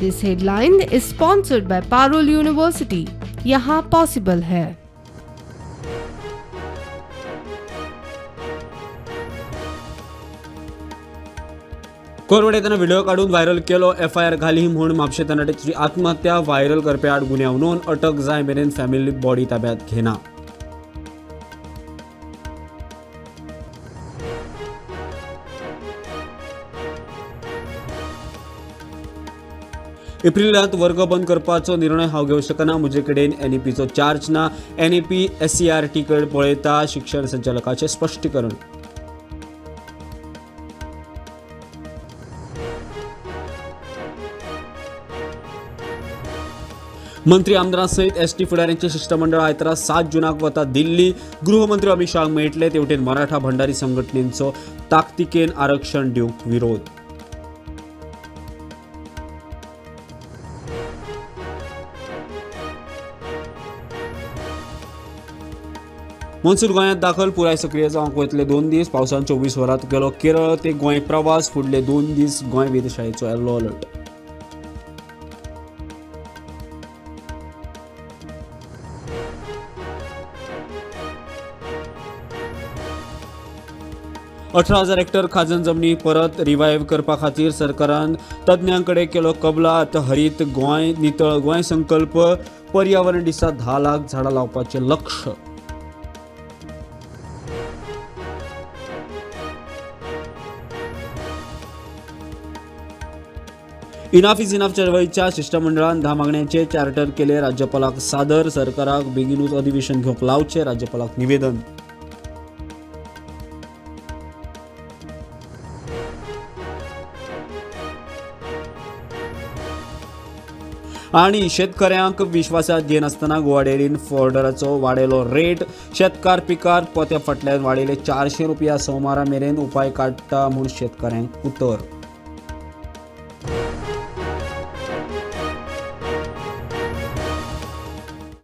This headline is sponsored by Parul University. यहाँ possible है। कोरवडे ताणें video काडून व्हायरल केलो. एफआयआर घाली म्हूण म्हापशें तरणाट्याची आत्महत्या. व्हायरल करपी आड गुन्यांव नोंद. अटक जाय मेरेन फॅमिली बॉडी ताब्यात घेना. एप्रिलांत वर्ग बंद करपाचो निर्णय हांव घेवंक शकना. म्हजे कडेन एनईपीचो चार्ज ना. एनईपी एससीईआरटी कडेन पळयता. शिक्षण संचालकाचें स्पश्टीकरण. मंत्री आमदारां सयत एसटी फुडाऱ्यांचें शिश्टमंडळ आयतारा 7 जुनाक वता दिल्ली. गृहमंत्री अमित शाह मेळटले. तेवटेन मराठा भंडारी संघटनेचो ताकतिकेन आरक्षण दिवंक विरोध. मॉन्सून गोंयांत दाखल. पुराय सक्रीय जावंक वतले 2 दीस. पावसान 24 वरांत केलो केरळ ते गोंय प्रवास. फुडले 2 दीस गोंय वेधशाळेचो येलो अलर्ट. 18,000 हेक्टर खाजन जमनी परत रिवायव्ह करपा खातीर सरकारान तज्ञां कडेन केलो कबलात. हरीत गोंय नितळ गोंय संकल्प. पर्यावरण दिसा 10 लाख झाडां लावपाचें लक्ष्य. इनाफ is enough चळवळीच्या शिश्टमंडळान 10 मागण्यांचे चार्टर केले राज्यपालाक सादर. सरकाराक बेगीनूच अधिवेशन घेवंक लावचें. राज्यपालाक निवेदन. आनी शेतकऱ्यांक विश्वासात घेनासतना गोवा डेअरीन फॉर्डराचो वाडयलो रेट. शेतकार पिकार पोत्या फाटल्यान वाडयले 400 रुपया. सोमारा मेरेन उपाय काडटा म्हूण शेतकऱ्यांक उतर.